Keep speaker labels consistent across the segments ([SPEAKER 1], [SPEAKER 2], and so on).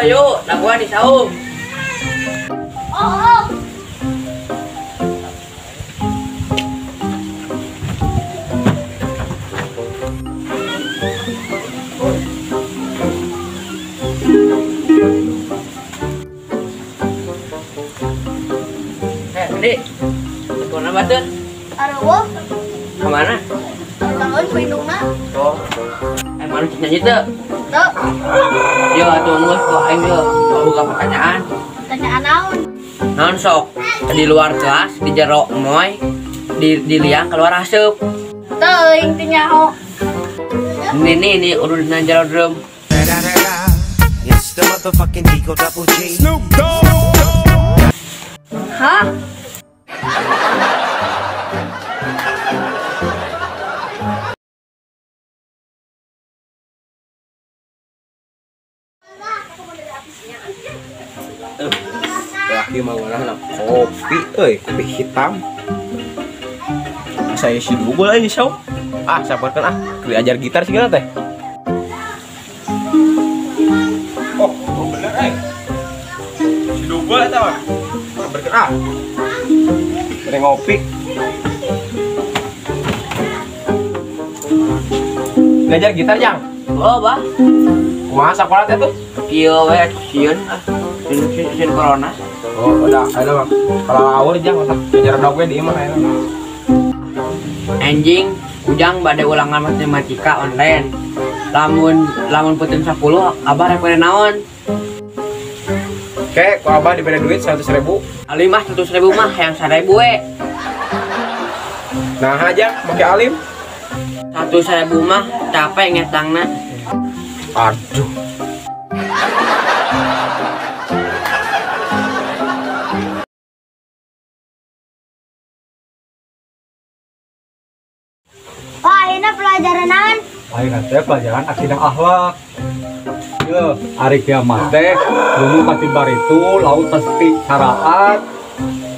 [SPEAKER 1] Yuk, laguan di saung.
[SPEAKER 2] Oh.
[SPEAKER 1] Dik, kemana batu?
[SPEAKER 2] Aduh,
[SPEAKER 1] kemana?
[SPEAKER 2] Tahun pelindungna.
[SPEAKER 1] Oh, mana nyanyi tuh?
[SPEAKER 2] Tuh.
[SPEAKER 1] Yo, atuh geus kok aing yo buka pertanyaan.
[SPEAKER 2] Pertanyaan naon?
[SPEAKER 1] Naon sok? Di luar kelas, di jero moy, di liang keluar asup.
[SPEAKER 2] Teuing teu nyaho.
[SPEAKER 1] Ini udah jero drum.
[SPEAKER 3] It's the motherfucking Eagle Double G.
[SPEAKER 4] Snoop Dogg.
[SPEAKER 2] Hah?
[SPEAKER 4] Laki mah warna kopi, euy, kopi hitam. Saya si dugul aja show. Ah, sabarkan ah, diajar gitar segala teh. Oh, bener euy. Si dugul eta mah. Sabarkan ah. Bere ngopi. Belajar gitar, Jang?
[SPEAKER 1] Oh, Bah.
[SPEAKER 4] Kumaha sakola teh tuh?
[SPEAKER 1] Kieu we sieun ah. Sieun corona.
[SPEAKER 4] Oh, udah, ayo bang. Kalau awur jang, otak belajar dog we di imah ayo.
[SPEAKER 1] Anjing, Ujang bade ulangan matematika online. Lamun peuting 10, abah rek bere naon?
[SPEAKER 4] Oke, ku abah dibere duit 100.000.
[SPEAKER 1] Alim mah 100.000 mah hayang 1.000 we.
[SPEAKER 4] Nah aja, make alim.
[SPEAKER 1] 100.000 mah capek ngetangna.
[SPEAKER 4] Aduh.
[SPEAKER 2] Pak, ayeuna pelajaran naon?
[SPEAKER 5] Ayeuna teh pelajaran akidah akhlak. Yeuh, ari kiamat teh gunung pasti baritu, laut pasti saraat,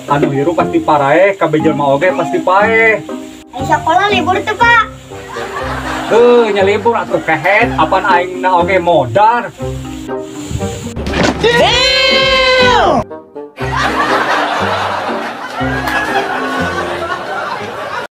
[SPEAKER 5] anu hirup pasti paraeh, kabeh jelema oge pasti paeh.
[SPEAKER 2] Ai sakola libur teu, Pak?
[SPEAKER 5] Heuh, nya libur atuh kehet, apan aingna oge modar.
[SPEAKER 1] Damn!